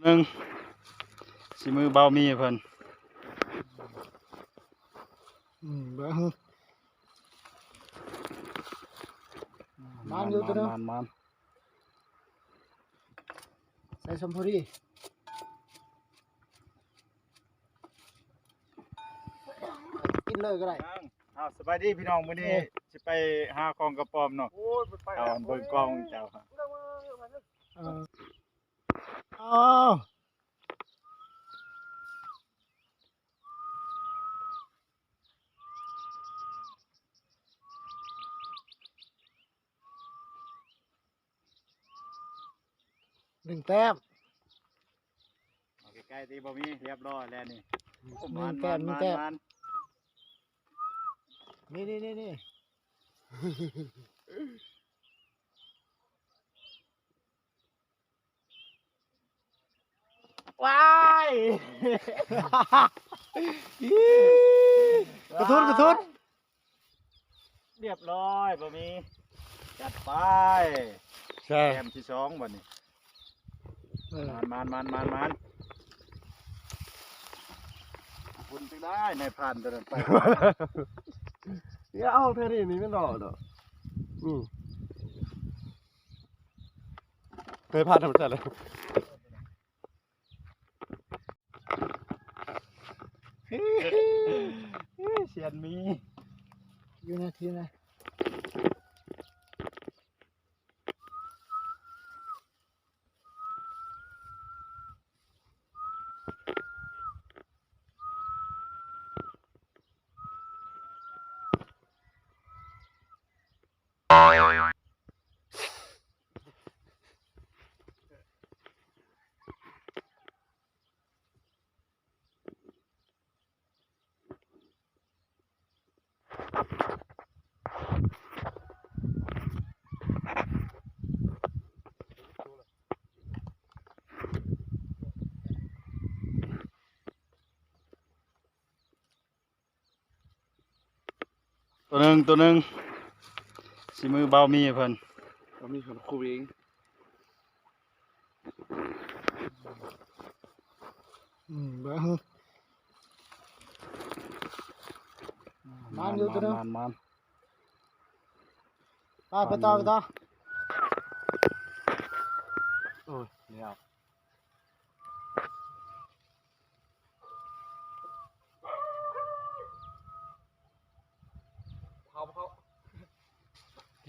ໜຶ່ງ ສີມືບ່າວມີເພິ່ນ ອືມ ເບິ່ງ ມານຢູ່ຕົວໜຶ່ງ ມານໆໆ ໃສ່ສົມພໍດີ ກິນເລີຍກໍໄດ້. ອ້າວ ສະບາຍດີພີ່ນ້ອງ ມື້ນີ້ ເອີ ຊິໄປຫາຂອງກະປອມເນາະ. ໂອ້ຍ ໄປ ເອົາ ເບິ່ງກ້ອງເຈົ້າ ເອີ ເອົາ ໜຶ່ງແຕ້ມ ເອົາໃກ້ໆ ຕີບໍ່ມີ ຮຽບຮ້ອຍແລ້ວນີ້. ໜຶ່ງແຕ້ມ ໜຶ່ງແຕ້ມ ມານໆ ນີ້ໆໆໆ ວ້າຍ ກະທຸນ ກະທຸນ ຮຽບຮ້ອຍ ບໍ່ມີ ຈັດໄປ ແຕ້ມທີສອງບັດນີ້. ເອີ ມານໆໆໆ ພຸ້ນຈັ່ງໄດ້ ນາຍພານຕົວນັ້ນໄປ ເອົາເທື່ອນີ້ນີ້ແມ່ນດອກ ນີ້ ນາຍພານທຳມະຊາດເລີຍ. ເຊຍນມີ ຢູ່ນະທີນະ. ຕົວໜຶ່ງ ຕົວໜຶ່ງ ສີມືບ່າວມີເພິ່ນ ບ່າວມີເພິ່ນຄູ່ເອງ. ອືມ ເບິ່ງ ມານຢູ່ຕົວໜຶ່ງ ມານໆໆ ໄປ ໄປຕໍ່ ໄປຕໍ່ ໂອ້ຍ ແລ້ວ.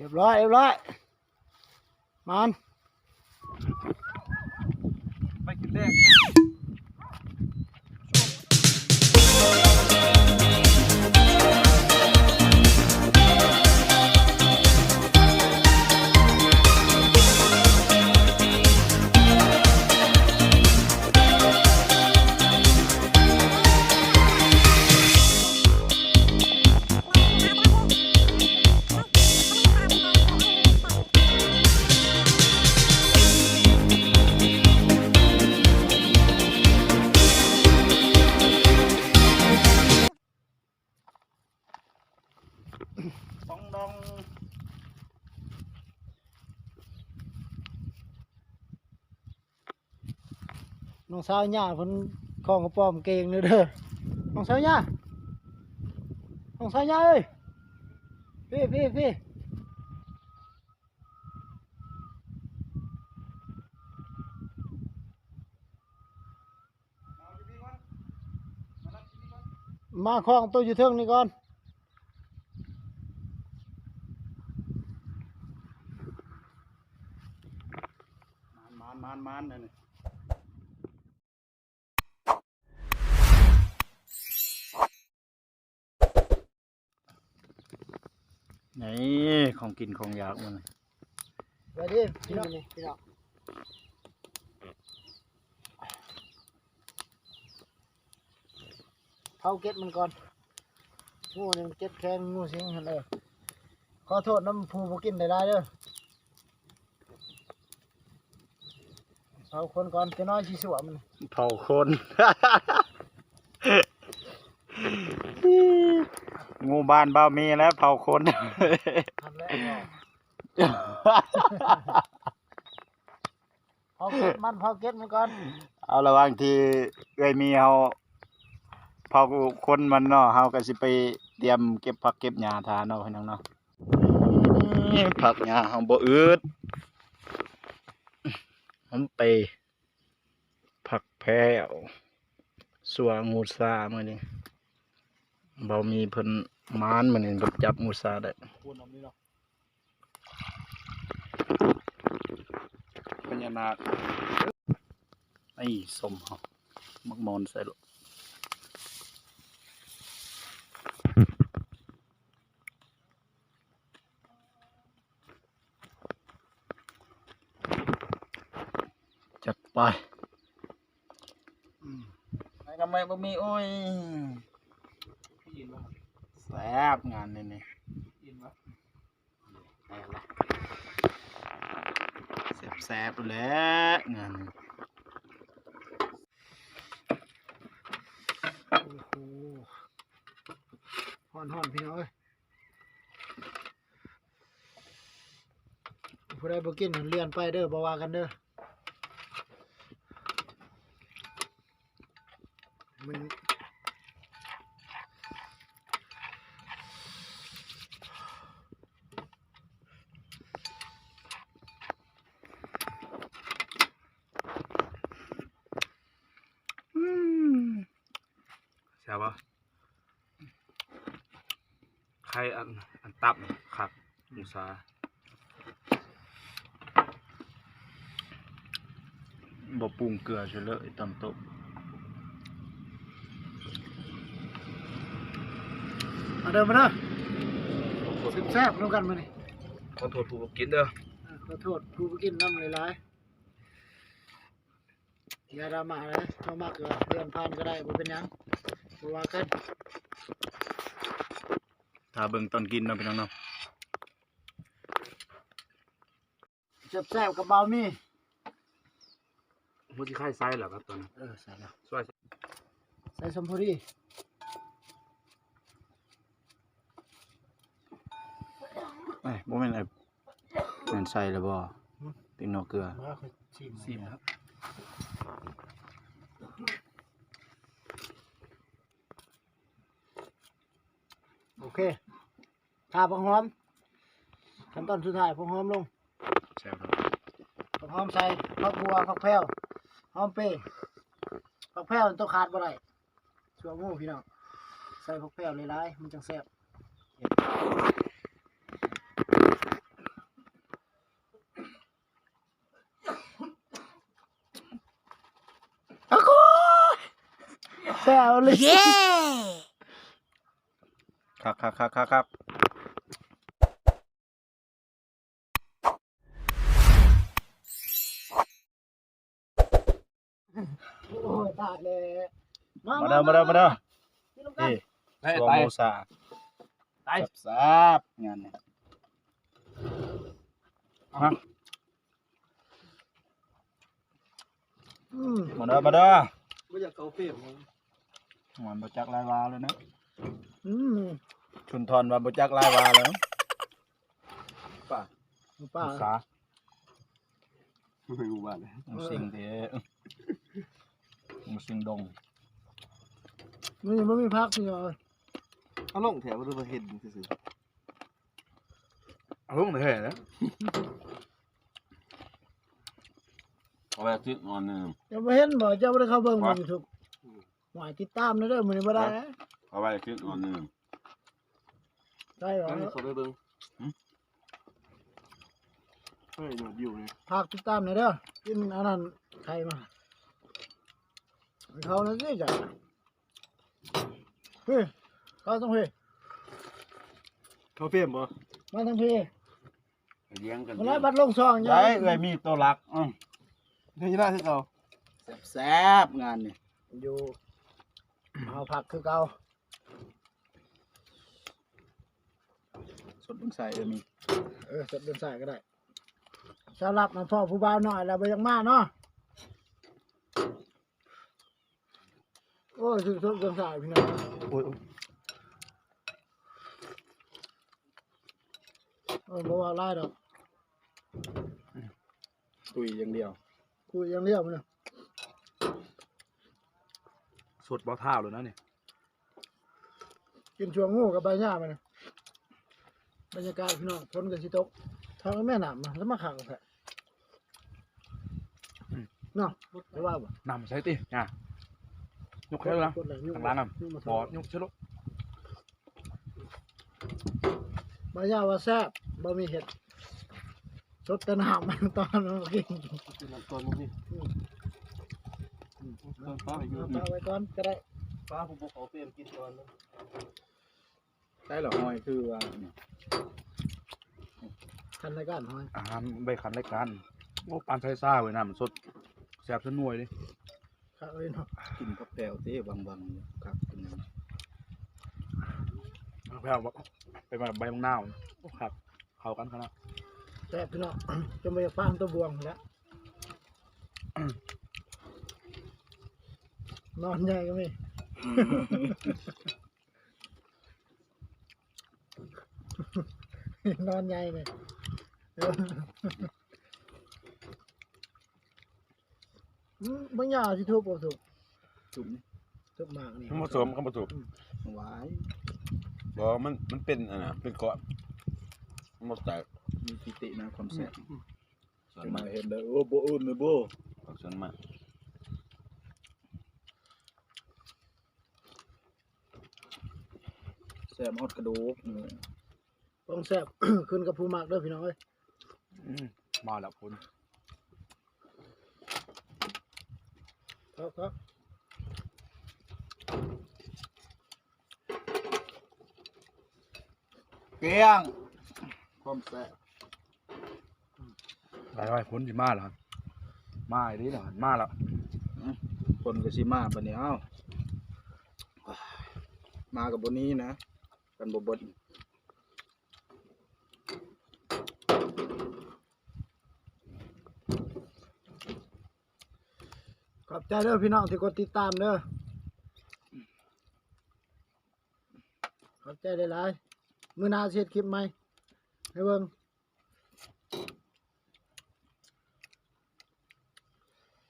ຮຽບຮ້ອຍ ຮຽບຮ້ອຍ ມານ ໄປກິນແລງ. ນ້ອງສາວຍ່າເພິ່ນຂອງກະປອມເກັ່ງເດີ ນ້ອງສາວຍ່າ ນ້ອງສາວຍ່າເອີຍ ພີ້ ພີ້ ພີ້. ມາຂອງໂຕຢູ່ເທິງນີ້ກ່ອນ ມານໆໆໆ ອັນນີ້. ນີ້ຂອງກິນຂອງຢາກມັນ ສະບາຍດີພີ່ນ້ອງ ພີ່ນ້ອງ ເຜົາເກັດມັນກ່ອນ ງູນີ້ມັນເກັດແຂງ ງູສິງຫັ້ນເອີ ຂໍໂທດນຳຜູ້ບໍ່ກິນຫຼາຍໆເດີ. ເຜົາຄົນກ່ອນ ຈະນ້ອຍຊິສວມ ເຜົາຄົນ ງູບ້ານບ່າວມີແລ້ວເຜົາຄົນ ຫັ້ນແຫຼະ ເຜົາເກັດມັນ ເຜົາເກັດມັນກ່ອນ ເອົາ ລະຫວ່າງທີ່ເອື້ອຍມີເຮົາເຜົາຄົນມັນເນາະ ເຮົາກໍຊິໄປຕຽມເກັບຜັກເກັບຫຍ້າຖ້າເນາະ ພີ່ນ້ອງເນາະ. ນີ້ຜັກຫຍ້າເຮົາບໍ່ອຶດ ເຮົາໄປຜັກແພ້ວ ຊົ່ວງູຊາມື້ນີ້. ເບົາມີເພິ່ນໝານມື້ນີ້ ເພິ່ນຈັບງູຊາໄດ້. ພະຍານາກ ໄອ້ສົ້ມເຮົາ ໝາກມອນໃສ່ໂລດ ຈັດໄປ. ໄປນຳໄມ້ບໍ່ມີ ໂອ້ຍ ແຊບງານນີ້ນີ້ ແຊບໆ ແລ້ວແຫຼະງານນີ້. ໂອ້ໂຫ ຮ້ອນໆ ພີ່ນ້ອງເອີຍ. ຜູ້ໃດບໍ່ກິນຫັ້ນເລື່ອນໄປເດີ ບໍ່ວ່າກັນເດີ. ມັນ ອືມ ແຊບບໍ່? ໄຂ່ອັນ ອັນຕັບຄັກ ອົງສາ ບໍ່ປຸງເກືອໃສ່ເລີຍ ຕຳຕົ້ມ. ມາເດີ ມາເດີ ແຊບໆ ນຳກັນມື້ນີ້. ຂໍໂທດຜູ້ບໍ່ກິນເດີ ເອີ ຂໍໂທດຜູ້ບໍ່ກິນນຳຫຼາຍໆ. ຢ່າດຣາມາເດີ ເຮົາມັກກໍເລື່ອນຜ່ານກໍໄດ້ ບໍ່ເປັນຫຍັງ ບໍ່ວ່າກັນ. ຖ້າເບິ່ງຕອນກິນເນາະ ພີ່ນ້ອງເນາະ. ແຊບໆ ກັບບ່າວມີ. ຫົວຊິໄຄໃສ່ແລ້ວຄັບຕອນນີ້ ເອີ ໃສ່ແລ້ວ ຊ່ວຍ ໃສ່ສົມພໍດີ. ເອີຍ ບໍ່ແມ່ນ ແມ່ນໃສ່ແລ້ວບໍ່? ຫຶ? ຕິງນອກເກືອ ບໍ່ ຂ້ອຍຊີມ ຊີມແລ້ວ. ໂອເຄ ຖ້າຜັກຫອມ ຂັ້ນຕອນສຸດທ້າຍ ຜັກຫອມລົງ ແຊບເນາະ. ຜັກຫອມໃສ່ ຜັກບົ່ວ ຜັກແພ້ວ ຫອມເປ ຜັກແພ້ວໂຕຂາດບໍ່ໄດ້. ຊົ່ວງູພີ່ນ້ອງ ໃສ່ຜັກແພ້ວຫຼາຍໆ ມັນຈັ່ງແຊບ. ໂອ້ໂຫ ແຊວເລີຍ ເຢ້ ຄັກໆໆໆ. ໂອ້ຍ ຕາຍແລ້ວ ມາ ມາເດີ ມາເດີ ມາເດີ ມາເດີ ກິນນຳກັນ. ນີ້ ໄດ້ ສວມ ໄດ້ ໂມຊາ ໄດ້ ແຊບໆ ງານນີ້ ມາ. ອືມ ມາເດີ ມາເດີ ບໍ່ຢາກເຂົ້າເຟຣມ ມັນບໍ່ຈັກລາຍວ່າແລ້ວນະ. ອືມ ສຸນທອນວ່າບໍ່ຈັກລາຍວ່າແລ້ວ ປາ ປາ ສາ ບໍ່ຮູ້ບ້ານ ມັນຊິງເດ້ ມັນຊິງດົງ. ນີ້ບໍ່ມີຜັກ ພີ່ນ້ອງເອີຍ ເອົາລົງແທ້ບໍ່ ຫຼືວ່າເຫັນຊື່ໆ? ເອົາລົງແທ້ແຫຼະ ເອົາໄວ້ອາທິດໜຶ່ງ ເຈົ້າບໍ່ເຫັນບໍ່? ເຈົ້າບໍ່ໄດ້ເຂົ້າເບິ່ງບໍ່ ຢູທູບ? ຫວາຍ ຕິດຕາມແດ່ເດີ ມື້ນີ້ບໍ່ໄດ້ນະ ເອົາໄວ້ອາທິດໜຶ່ງ ໄດ້ບໍ່? ເຂົ້າໄປເບິ່ງ ຫຶ? ເຮີ້ຍ ຍອດວິວນີ້ ຝາກຕິດຕາມແດ່ເດີ ກິນອັນນັ້ນ ໄຂ່ມາ ເຂົ້ານັ້ນຊິຈ້ະ. ເຮີ້ຍ ເຂົ້າທາງພີ້ ເຂົ້າເຟຣມບໍ່? ມາທາງພີ້ ລຽງກັນ ມາລະ ບັດລົງຊ່ອງ ໄດ້ ເອື້ອຍມີໂຕຫຼັກ ອືມ ເຮັດຢູ່ນະຄືເກົ່າ ແຊບໆ ງານນີ້ ຢູ່ ເຮົາພັກຄືເກົ່າ. ສົດເບິ່ງສາຍ ເອີ ມີ ເອີ ສົດເບິ່ງສາຍກໍໄດ້. ສຳລັບມາພໍ້ຜູ້ບ່າວນ້ອຍແລ້ວບໍ່ຢາກມາເນາະ. ໂອ້ຍ ສາຍພີ່ນ້ອງ ໂອ້ຍ ໂອ້ຍ ເອີ ບໍ່ວ່າຫຼາຍດອກ ຄຸຍຢ່າງດຽວ ຄຸຍຢ່າງດຽວມື້ນີ້. ສົດບໍ່ທ້າວໂລດນະນີ້. ກິນຊົ່ວງູກັບໃບຫຍ້າມານີ້ ບັນຍາກາດພີ່ນ້ອງ ຝົນກໍຊິຕົກ ທາງແມ່ນ້ຳນະ ແລ້ວມາຄັກແທ້ ອືມ ເນາະ ຈະວ່າບໍ່? ນ້ຳໃສຕິ ຫຍ້າ ຍົກໃສ່ລະ ຂ້າງຫຼັງນະ ບໍ່ ຍົກໃສ່ໂລດ. ບໍ່ຢ່າວ່າແຊບ ບໍ່ມີເຫັດ ສົດແຕ່ນ້ຳ ຕອນມັນບໍ່ກິນ ກິນນ້ຳຕອນບໍ່ມີ ອືມ ອືມ ຕອນປາໄວ້ຢູ່ ເອົາປາໄວ້ກ່ອນກໍໄດ້ ປາຜູ້ບໍ່ເຂົ້າເຟຣມກິນກ່ອນ ໄດ້ລະ ຫອຍຄືວ່າ ຄັນລາຍການຫອຍ ອາຫານໄວ້ຄັນລາຍການ. ໂອ້ ປານໃສ່ຊາເວີຍ ນ້ຳມັນສົດ ແຊບຊະໜ່ວຍເດ້. ຄັກເລີຍເນາະ ກິນກັບແຈ່ວເດ້ ວັງໆ ຄັກ ກິນ ເອົາແຈ່ວບໍ່ ໄປມາໃບບັກນາວ ໂອ້ ຄັກ ເຂົ້າກັນຂະໜາດ ແຊບພີ່ນ້ອງ ຈົນບໍ່ຢາກປານຕົວບ່ວງພຸ້ນແຫຼະ ນອນໃຫຍ່ກໍມີ ນອນໃຫຍ່ນີ້ ອືມ ບາງຢ່າງຊິທຸບບໍ່ທຸບ ທຸບນີ້ ທຸບໝາກນີ້ ມັນບໍ່ສົມ ມັນບໍ່ສຸກ ອືມ ຫວາຍ ບໍ່ ມັນ ມັນເປັນອັນນະ ເປັນກ້ອນ ມັນບໍ່ແຕກ ມີປິຕິນະ ຄວາມແຊບ ອືມ ສ່ວນມາກ ເຫັນໄດ້ ໂອ້ ບໍ່ອື່ນເລີຍບໍ່ ພວກສ່ວນມາກ ແຊບຮອດກະດູກ ຂອງແຊບ ຂຶ້ນກັບຜູ້ມັກເດີພີ່ນ້ອງເອີຍ ອືມ ມາແລ້ວພຸ້ນ ຄັກໆ ກ້ຽງ ຄວາມແຊບ. ໄປໆ ຝົນຊິມາແລ້ວ ມາອີ່ຫຼີແລ້ວ ມາແລ້ວ ອືມ ຝົນກໍຊິມາບັດນີ້ ເອົ້າ ມາກໍບໍ່ໜີນະ ຄັນບໍ່ເບິດ ຂອບໃຈເດີພີ່ນ້ອງທີ່ກົດຕິດຕາມເດີ ຂອບໃຈຫຼາຍໆ ມື້ໜ້າຊິເຮັດຄລິບໃໝ່ໃຫ້ເບິ່ງ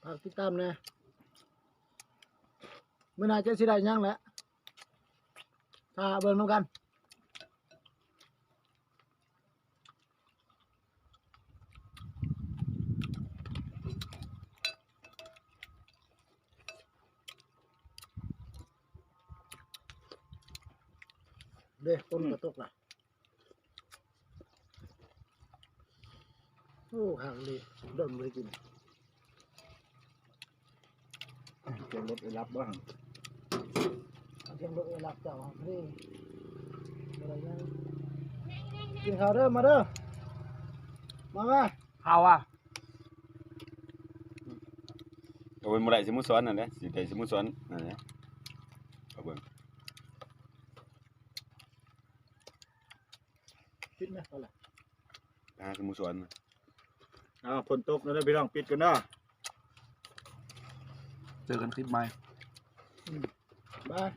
ຝາກຕິດຕາມແດ່ ມື້ໜ້າຈັກຊິໄດ້ຫຍັງແຫຼະ ຖ້າເບິ່ງນຳກັນ. ເດ້ ຝົນກໍຕົກລະ ໂອ້ ຄັກອີ່ຫຼີ ດົນບໍ່ໄດ້ກິນ. ເກັບລົດໄປຮັບບໍ່ຫັ້ນ ເກັບລົດໄປຮັບເຈົ້າຫັ້ນ ນີ້ ບໍ່ໄດ້ຫຍັງ ກິນເຂົ້າເດີ ມາເດີ ມາ ມາ ເຂົ້າວ່າ ໂອ້ຍ ບໍ່ໄດ້ ຊິໝູ່ສອນນັ້ນແຫຼະ ຊິໄດ້ ຊິໝູ່ສອນນັ້ນແຫຼະ ເອົາເບິ່ງ ປິດນະ ເອົາລະ ຫາສະໂມສອນ ອ້າວ ຝົນຕົກແລ້ວເດີພີ່ນ້ອງ ປິດກ່ອນເດີ ເຈີກັນຄລິບໃໝ່ ບາຍ.